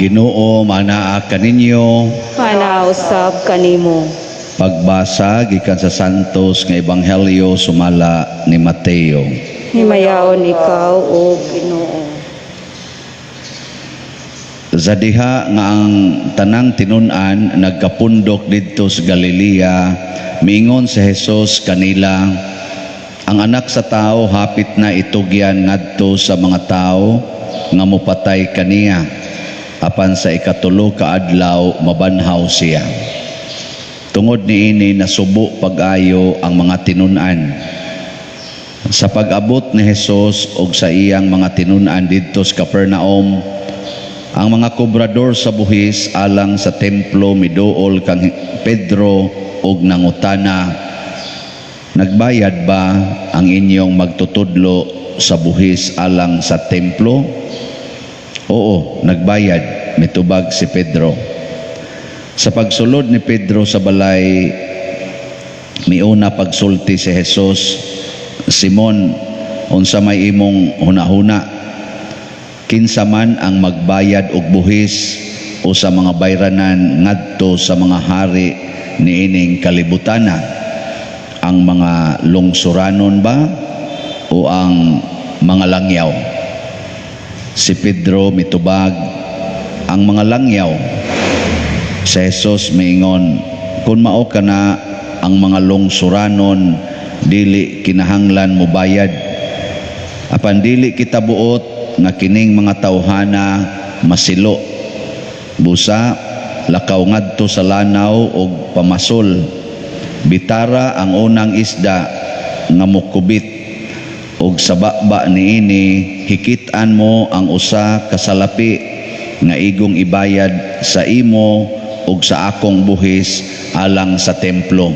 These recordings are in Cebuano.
Ang Ginoo manaa kaninyo. Manausab kanimo. Pagbasa gikan sa Santos nga Ebanghelyo sumala ni Mateo. Himayaon ikaw, o Ginoo. Sa diha nga ang tanang tinun-an nagkapundok didto sa Galilea, miingon si Jesus kanila, "Ang Anak sa Tao hapit na itugyan ngadto sa mga tawo nga mopatay kaniya. Apan sa ikatulo ka adlaw mabanhaw siya." Tungod niini nasubo pag-ayo ang mga tinun-an. Sa pag-abot ni Jesus og sa iyang mga tinun-an didto sa Capernaum, ang mga kobrador sa buhis alang sa templo miduol kang Pedro og nangutana, "Nagbayad ba ang inyong magtutudlo sa buhis alang sa templo?" "Oo, nagbayad," mitubag si Pedro. Sa pagsulod ni Pedro sa balay, miuna pagsulti si Jesus, "Simon, unsa may imong hunahuna? Kinsa man ang magbayad og buhis o sa mga bayranan ngadto sa mga hari niining kalibutana? Ang mga lungsuranon ba o ang mga langyaw?" Si Pedro mitubag, "Ang mga langyaw." Si Jesus miingon, "Kung mao kana, ang mga lungsuranon dili kinahanglan mobayad. Apan dili kita buot nga kining mga tawhana masilo. Busa lakaw ngadto sa lanaw og pamasol. Bitara ang unang isda nga mokubit og sa baba niini hikit-an mo ang usa ka salapi nga igong ibayad sa imo ug sa akong buhis alang sa templo.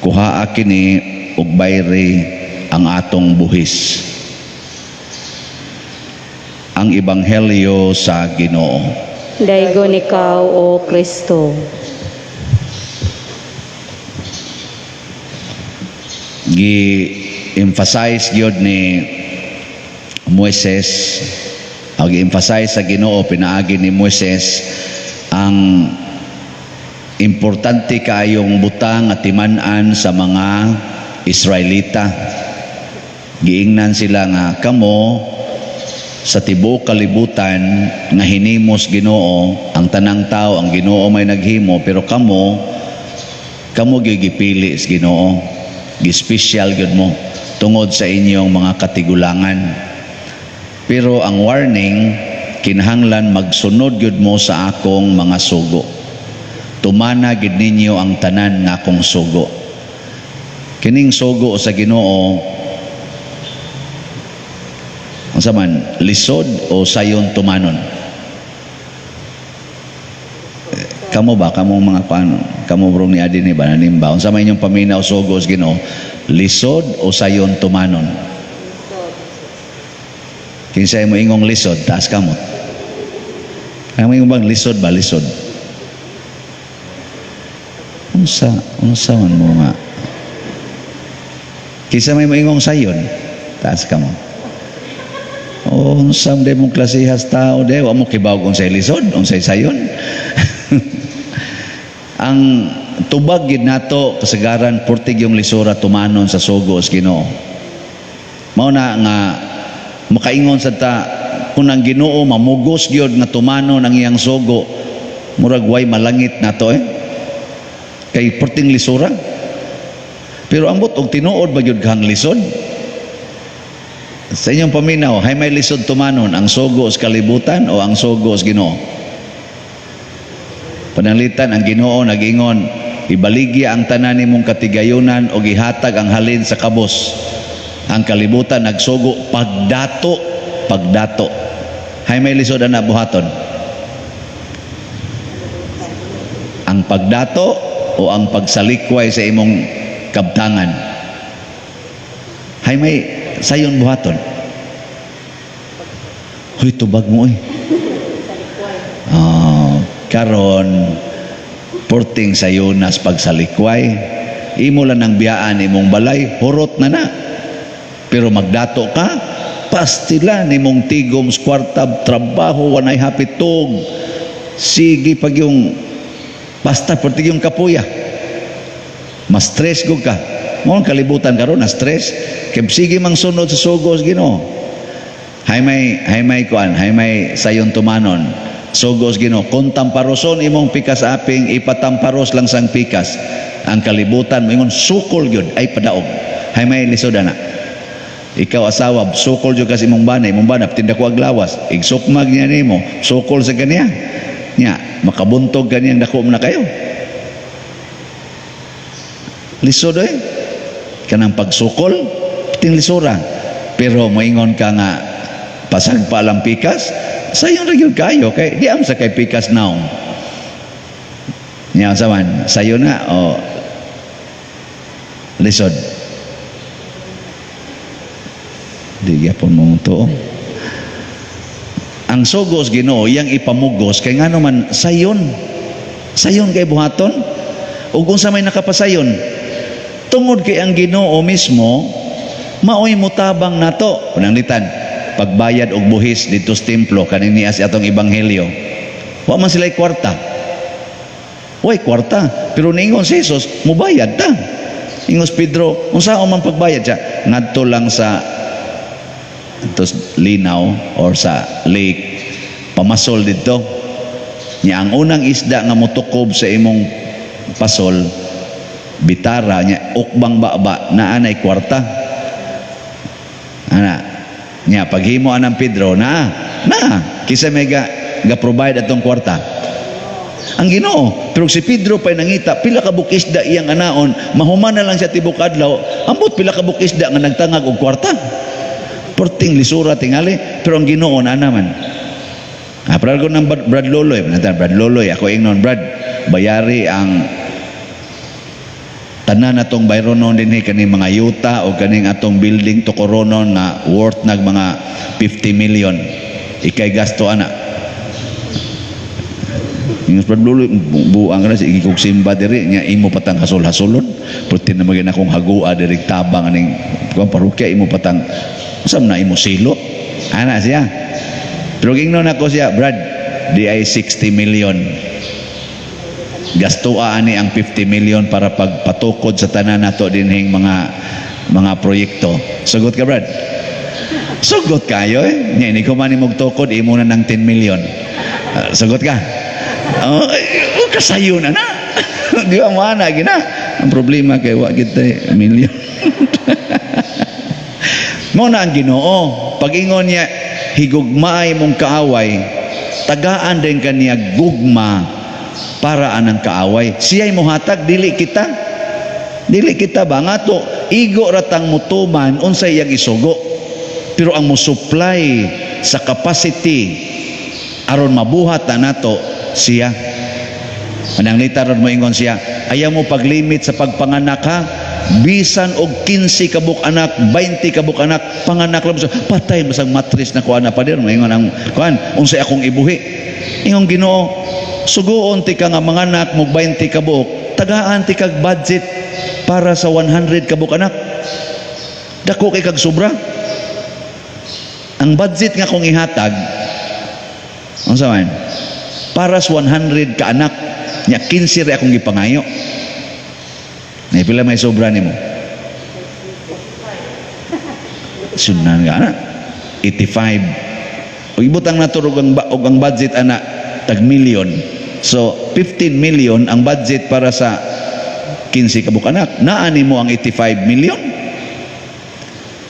Kuhaa kini ug bayri ang atong buhis." Ang Ebanghelyo sa Ginoo. Daygon ikaw, O Kristo. Gi-emphasize gyud ni Moises o gi-emphasize sa Ginoo pinaagi ni Moises ang importante kaayong butang nga timan-an sa mga Israelita. Giingnan sila nga kamo sa tibuok kalibutan nga hinimos Ginoo, ang tanang tao ang Ginoo may naghimo, pero kamo, kamo gyud gipili sa Ginoo, gi-special gyud mo tungod sa inyong mga katigulangan. Pero ang warning, kinahanglan magsunod gyud mo sa akong mga sugo. Tumana gid ninyo ang tanan nga akong sugo. Kining sugo sa Ginoo, unsa man, lisod o sayon tumanon? Kamo ba, kamong mga kuan, kamo bro ni adi ni ba nanimba, unsa man inyong paminaw, sugo sa Ginoo, lisod o sayon tumanon? Kinsay mo ingong lisod, taas kamot. Kamo ingong bang lisod ba, lisod? Unsa man mo nga? Kinsa may moingong sayon, taas kamot. Oh, unsa man mong klasehas tao de, wa mo kibaw kung unsay lisod, unsay sayon. Ang tubag gid nato kasagaran, purtig yung lisura tumanon sa sugo sa Ginoo. Mao na nga makaingon sa ta, kung ang Ginoo mamugos gyud nga tumanon ang iyang sugo, murag way malangit nato eh. Kay purting lisura. Pero ambot og tinuod ba gyud kang lisod? Sa inyong paminaw, hay may lisod tumanon, ang sugo sa kalibutan o ang sugo sa Ginoo? Pananglitan ang Ginoo nag-ingon, "Ibaligya ang tanan nimong katigayunan o gihatag ang halin sa kabos." Ang kalibutan nagsugo, "Pagdato, pagdato." Hay may lisod ana buhaton? Ang pagdato o ang pagsalikway sa imong kabtangan? Hay may sayon buhaton? Huy, tubag mo eh. Oh, karon porting sayunas pagsalikway, imo lang ang biyaan imong balay, hurot na na. Pero magdato ka, pastila nimong tigom sa kwarta, trabaho, wanay hapit tug. Sige pag yung basta perti yung kapuya. Mas stress gud ka. Mo ang kalibutan karon na stress. Kay sige mang sunod sa sugos Ginoo. Hay may kuan, hay may sayon tumanon. Sugos Ginoo, kung tamparoson imong pikas aping, ipatamparos lang sang pikas. Ang kalibutan moingon sukol gyud ay padaog. Hay may lisod ana. Ikaw asawa, sukol jud kasi imong bana, imong bana tinda ko lawas, igsukmag niya nimo, sukol sa kaniya. Nya, makabuntog kaniyang dako mo na kayo. Lisod eh. Kanang pagsukol, ting lisura. Pero moingon ka nga pasagpa lang pikas, sayon ra gyud kayo kay di am sa kay pikas naong. Nya unsa man, sayo na o lisod? Di gyapon mo tuo. Ang sugos Ginoo iyang ipamugos kay ngano man sayon. Sayon kay buhaton. Ug unsa may nakapasayon? Tungod kay ang Ginoo mismo maoy mutabang nato. Pananglitan, pagbayad og buhis didto sa templo kaning niya sa atong ebanghelyo. Wa man sila'y kwarta. Way kwarta. Pero niingon si Jesus, mubayad ta. Ingos Pedro, unsa man pagbayad siya? Ngadto lang sa tos linaw or sa lake, pamasol didto. Nya ang unang isda nga motukob sa imong pasol, bitara nya ukbang baba naa nay kwarta. Ana. Nya paghimo anang Pedro naa na kinsa may ga provide atong kwarta? Ang Ginoo. Pero si Pedro pa'y nangita pila ka buok isda iyang anaon, mahuman na lang siya tibok adlaw, ambot pila ka buok isda nga nagtangag og kwarta. Perting lisura tingali, pero ang Ginoo na naman. Ah, Brad ko ng Brad Loloy, natan Brad Loloy, ako ingnon, "Brad, bayari ang tanan atong bayronon dinhi, kaning mga yuta o kaning atong building to Coronon nga worth nag mga 50 million. Ikay gasto ana." Ingos Brad Loloy, "Buang ka na, sige kog simba diri nya imo patang hasol-hasolon. Perti na magin akong hagua diri tabang aning kuan parokya, imo patang usam na imo silo." Ana siya. Pero gingnon ako siya, "Brad, di ay 60 million. Gastoa ani ang 50 million para pagpatukod sa tanan nato dinhing mga proyekto. Sugot ka, Brad?" Sugot kayo eh. Nya, hindi ko man imong tukod, imo na ng 10 million. Ah, sugot ka? Oh, ay, oh, kasayo na na. Di ba mo ana gina? Ang problema kay wa kita million. Mo na ang Ginoo. Pag-ingon niya, higugmaay mong kaaway, tagaan din kaniya gugma para anang kaaway. Siya'y muhatag, dili kita. Dili kita ba? Nga to, igo ratang mutuman, unsay iyang isugo. Pero ang musupply sa capacity aron mabuhat na nato siya. Mananglita ron mo ingon siya, "Ayaw mo paglimit sa pagpanganak ha, bisan og 15 ka buok anak, 20 ka buok anak, panganak lang." Patay masang matris na kuan na pader, moingon ang kuan, "Unsay akong ibuhi?" Ingon Ginoo, "Suguon ti ka nga manganak mo 20 ka buok, tagaan ti kag budget para sa 100 ka buok anak. Dako kay kag sobra. Ang budget nga kong ihatag, unsa man? Para sa 100 ka anak, nya 15 ra akong gipangayo. May pila may sobra nimo?" Sunan ka na. 85. O ibutang nato og ang budget ana tag million. So 15 million ang budget para sa 15 ka buok anak. Naa nimo ang 85 million?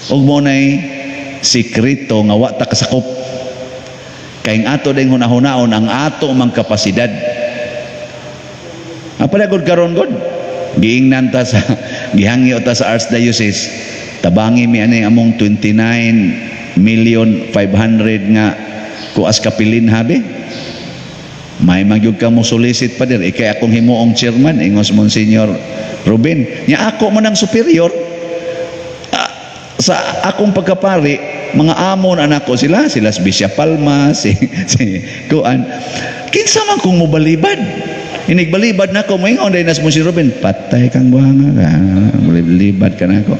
Og mo nay sikreto nga wa ta kasakop. Kay ang ato ding hunahunaon ang ato mang kapasidad. Ang palagod karon god. Giingnan ta sa gihangyo ta sa Archdiocese. Tabangi mi ani among 29 million 500 nga kuas kapilin habi. May magyug ka mo solicit pa dir ikay akong himuong chairman, ingos Monsignor Ruben. Nya ako man ang superior. Ah, sa akong pagkapari, mga amo na anak ko sila, sila si Bishop Palma, si kuan. Kinsa man kung mobalibad? Inigbalibad na ako, moingon dahil nas mo si Ruben, "Patay kang buhanga ka, balibad ka na ako."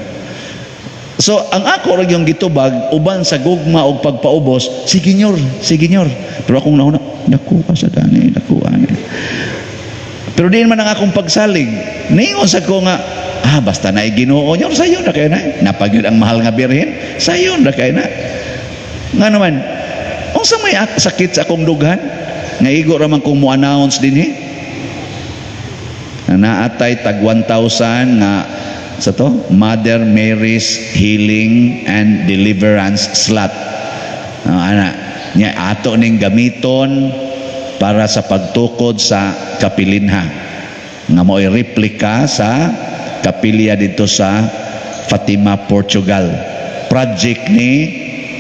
So, ang ako ra yung gitubag, uban sa gugma og pagpaubos, "Sige, nyor, sige, nyor." Pero akong nauna, "Naku ka sa dani, naku ani." Pero diin man ang akong pagsalig. Niingon sa ko nga, "Ah, basta na Ginoo, nyor, sayon na kayo na. Napagyud ang mahal nga birhen, sayon na kayo na." Nga naman, unsa may sakit sa akong dughan? Nga igo ra man kong mo-announce dinhi. Na naatay tag 1,000 nga sa to Mother Mary's Healing and Deliverance slot. Ah, ana nya ato ning gamiton para sa pagtukod sa kapilinha nga mo'y replika sa kapilya dito sa Fatima, Portugal. Project ni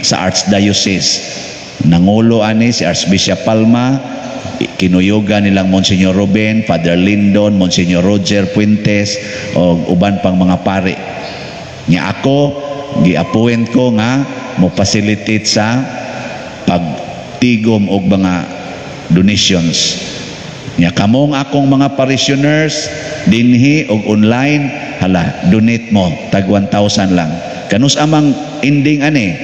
sa Archdiocese. Nangulo ani si Archbishop Palma, kinuyugan nilang Monsignor Ruben, Father Lindon, Monsignor Roger Puentes o uban pang mga pari. Nya ako gi-appoint ko nga mo facilitate sa pagtigom og mga donations. Nya kamong akong mga parishioners dinhi og online, hala, donate mo tag 1,000 lang. Kanus amang ending ani?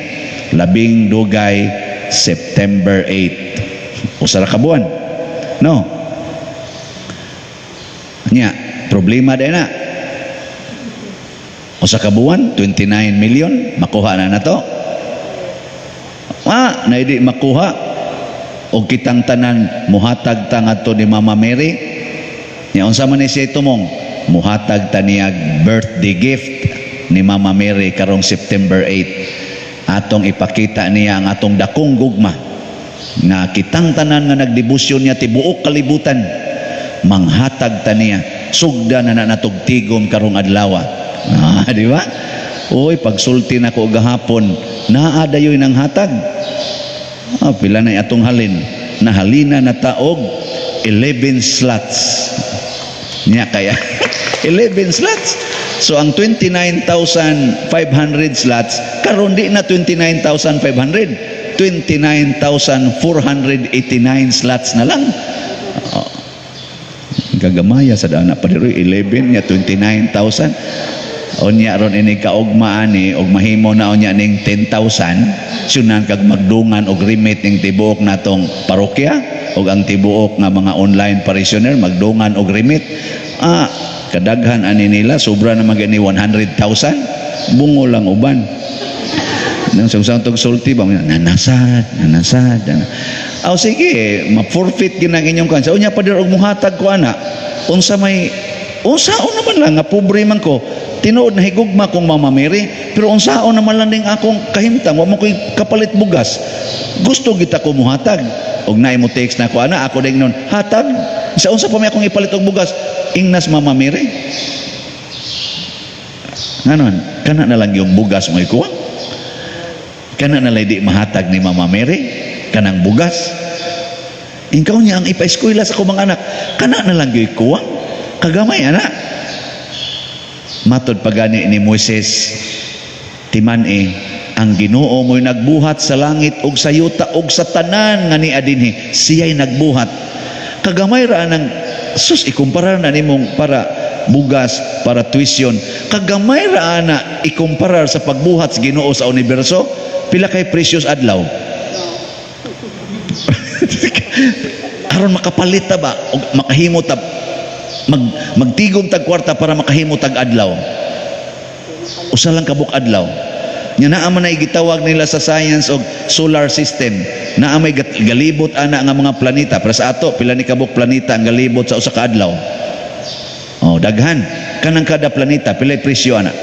Labing dugay September 8. Usa ra ka buwan. No. Nya, problema din na. Usa ka buwan, 29 million, makuha na nato. Ah, na di makuha og kitang tanan muhatag ta ngadto ni Mama Mary. Nya unsa man ni siya tumong muhatag ta niyag birthday gift ni Mama Mary karong September 8. Atong ipakita niya ang atong dakong gugma nga kitang tanan nga nagdebosyon niya tibuok kalibutan manghatag ta niya. Sugda na na natog tigom karong adlaw. Ah, di ba? Uy, pagsulti nako gahapon, naa dayoy nang hatag. Ah, pila na atong halin? Nahalina na taog 11 slots niya, kaya 11 slots. So ang 29,500 slots karon, di na 29,500, 29,489 slots na lang. Oh. Gagamaya sa dana pa diri, 11 nya 29,000. Unya ron ini kaugma ani og mahimo na unya ning 10,000, syunan kag magdungan og remit ning tibuok natong parokya og ang tibuok nga mga online parishioner magdungan og remit. Ah, kadaghan ani nila, sobra na man gani 100,000. Bungo lang uban nang sa tog sulti ba, nanasad nanasad. Aw sige, ma-forfeit gyud ang inyong kansa. Unya pa og muhatag ko ana, unsa may unsaon naman lang nga pobre man ko? Tinuod na higugma kong Mama Mary, pero unsaon naman lang ning akong kahimtang, wa mo ko'y kapalit bugas. Gusto kita ko muhatag og naay mo text na ko ana, ako ding nun hatag sa unsa pa may akong ipalit og bugas, ingnas Mama Mary. Nganon kana na lang yung bugas mo ikuha, kana na lang di mahatag ni Mama Mary kanang bugas. Ikaw niya ang ipa-eskwela sa akong mga anak, kana na lang gyud kuwang kagamay ana. Matod pagani ni Moises, timan-i ang Ginoo mo'y nagbuhat sa langit ug sa yuta ug sa tanan nga nia dinhi, siya'y nagbuhat. Kagamay ra nang sus ikumpara na nimong para bugas, para tuition. Kagamay ra ana ikumpara sa pagbuhat sa Ginoo sa universo. Pila kay precious adlaw aron makapalit ta ba og makahimo ta, magtigom tag kwarta para makahimo tag adlaw, usa lang kabuk adlaw nya. Naa man na gitawag nila sa science og solar system. Naa may galibot ana nga mga planeta. Pero sa ato, pila ni kabuk planeta ang galibot sa usa ka adlaw? Oh, daghan. Kanang kada planeta, pilay presyo ana?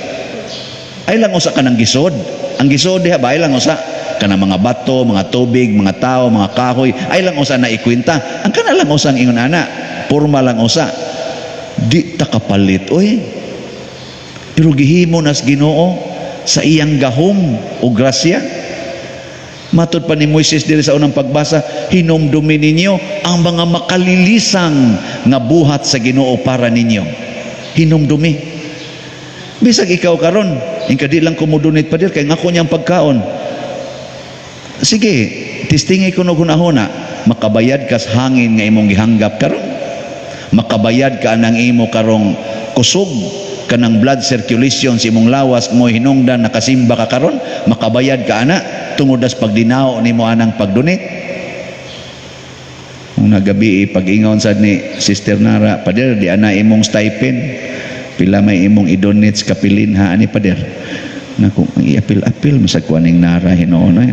Ay lang usa kanang gisod. Ang gisod diha ba, ay lang usa kanang mga bato, mga tubig, mga tao, mga kahoy, ay lang usa na ikwenta. Ang kana lang usa ang ingon ana, porma lang usa. Di ta kapalit oy. Pero gihimo nas Ginoo sa iyang gahom o grasya. Matod pa ni Moises diri sa unang pagbasa, hinumdumi ninyo ang mga makalilisang nga buhat sa Ginoo para ninyo. Hinumdumi. Bisag ikaw karon, ingka di lang ko mo-donate, pader, kay ngako niyang pagkaon. Sige, testingi ko no hunahuna, makabayad kas hangin nga imong gihanggap karon. Makabayad ka anang imo karong kusog. Kanang blood circulation sa imong lawas mo, hinungdan nakasimba ka karon, makabayad ka ana tungod sa pagdinao nimo anang pag-donate. Kung nagabi, pag-ingon sad ni Sister Nara, "Pader, di ana imong stipend, pila may imong i-donate sa kapilin ha ani, pader?" Naku, iapil-apil masag ko aning Nara, hinuon ay.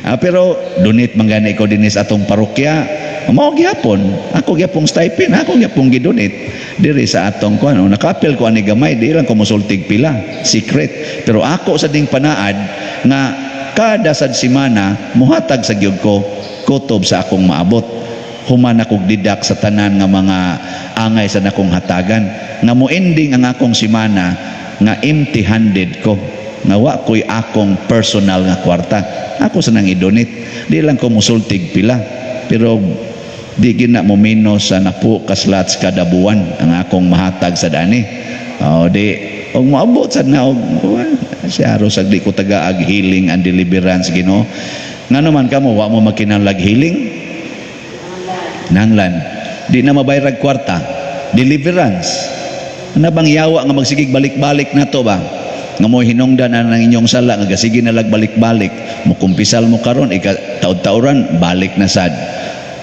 Ah, pero donate man gani ko dinhi sa atong parokya, mao gyapon ako gyapong stipend, ako gyapong gi-donate diri sa atong kuan. Nakapil ko ani gamay, di lang ko mosultig pila, secret. Pero ako sa ding panaad nga kada sad simana muhatag sa gyud ko kutob sa akong maabot human akong deduct sa tanan nga mga angay sa nakong hatagan, nga mo ending ang akong simana nga empty handed ko, nga wa ko'y akong personal nga kwarta, ako sa nang i-donate. Di lang ko musultig pila, pero di gina mo minus sa napo ka slots kada buwan ang akong mahatag sa dani. O di og moabot sad na og siya aros di ko tagaag healing and deliverance, Ginoo. Ngano man kamo, wa mo makinahanglag healing? Nanglan di na mabayrag kwarta. Deliverance na bang yawa nga magsigig balik-balik na to ba, nga mo hinungdan ang inyong sala nga gasige na lag balik-balik, mo kumpisal mo karon, ika taud-tauran balik na sad.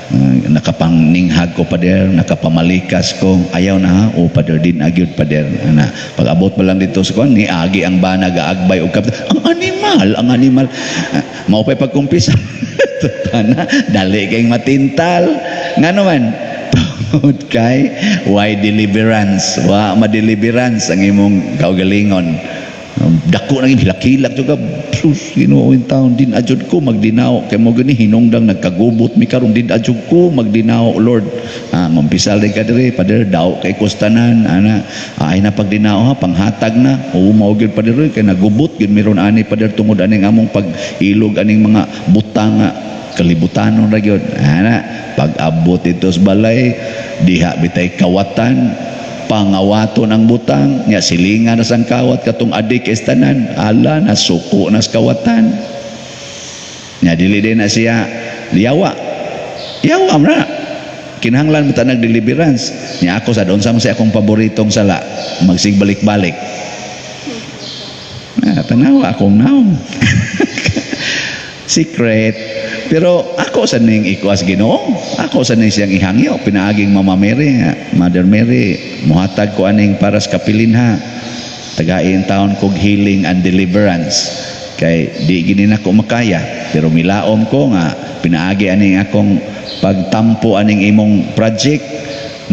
Ah, nakapangninghag ko, pader, nakapamalikas ko, ayaw na ha o, pader, din agyud, pader. Ana, pag abot pa lang dito sa kuan, niagi ang bana, gaagbay og kap ang animal, ang animal. Ah, mao pay pagkumpisa na dali kay matintal. Ngano man? Tungod kay why deliverance, wa ma-deliverance ang imong kaugalingon. Dako nang hilak-hilak juga. Sus, Ginoo, in taon din ajud ko magdinaw kay mo gani hinungdang nagkagubot mi karon, din ajud ko magdinaw, Lord. Ah, mampisal din ka diri, pader, daw kay kustanan ana. Ay na pagdinaw ha, panghatag na. Oo, mao gyud, pader, kay nagubot gyud miron ani, pader, tungod aning among pag-ilog aning mga butang nga kalibutanon ra gyud ana. Pag abot dito sa balay, diha bitay kawatan, pangawaton ang butang nya, silingan na sang kawat katong adik estanan, ala, nasuko na sa kawatan nya. Dili din na siya yawa, yawa man na. Kinahanglan mo ta nag-deliverance nya. Ako sa doon sa mo sa akong paboritong sala, magsigbalik-balik. Ah, tanawa akong naong, secret. Pero ako sa ning ikuas Ginoo, ako sa ning siyang ihangyo pinaaging Mama Mary nga, "Mother Mary, muhatag ko aning para sa kapilin ha, tagain taon kog healing and deliverance kay di gini nako makaya, pero milaom ko nga pinaagi aning akong pagtampo aning imong project,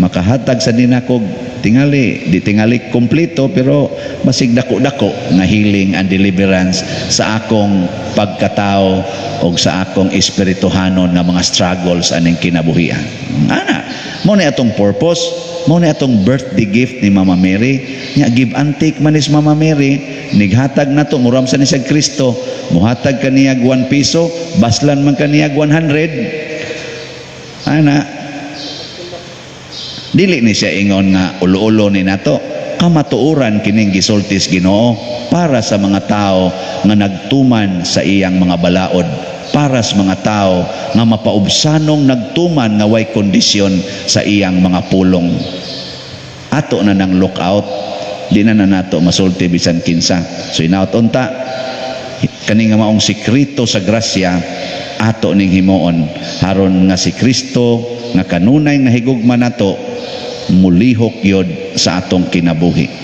makahatag sa din ako tingali, di tingali kompleto, pero basig dako-dako nga healing and deliverance sa akong pagkatao o sa akong espirituhanon nga mga struggles aning kinabuhian." Ana mo ni atong purpose, mo ni atong birthday gift ni Mama Mary. Nya give and take man is Mama Mary, nighatag nato, muram sa ni siya Kristo, muhatag kaniya 1 piso, baslan man kaniya 100. Ana, dili ni siya ingon nga ulo-ulo ni nato. Kamatuoran kining gisultis Ginoo para sa mga tao nga nagtuman sa iyang mga balaod, para sa mga tao nga mapaubsanong nagtuman nga way kondisyon sa iyang mga pulong. Ato na nang look out, di na na nato masulti bisan kinsa. So inaot unta kani nga maong sikreto sa grasya, ato ning himuon haron nga si Kristo nga kanunay nga higugma nato mulihok yod sa atong kinabuhi.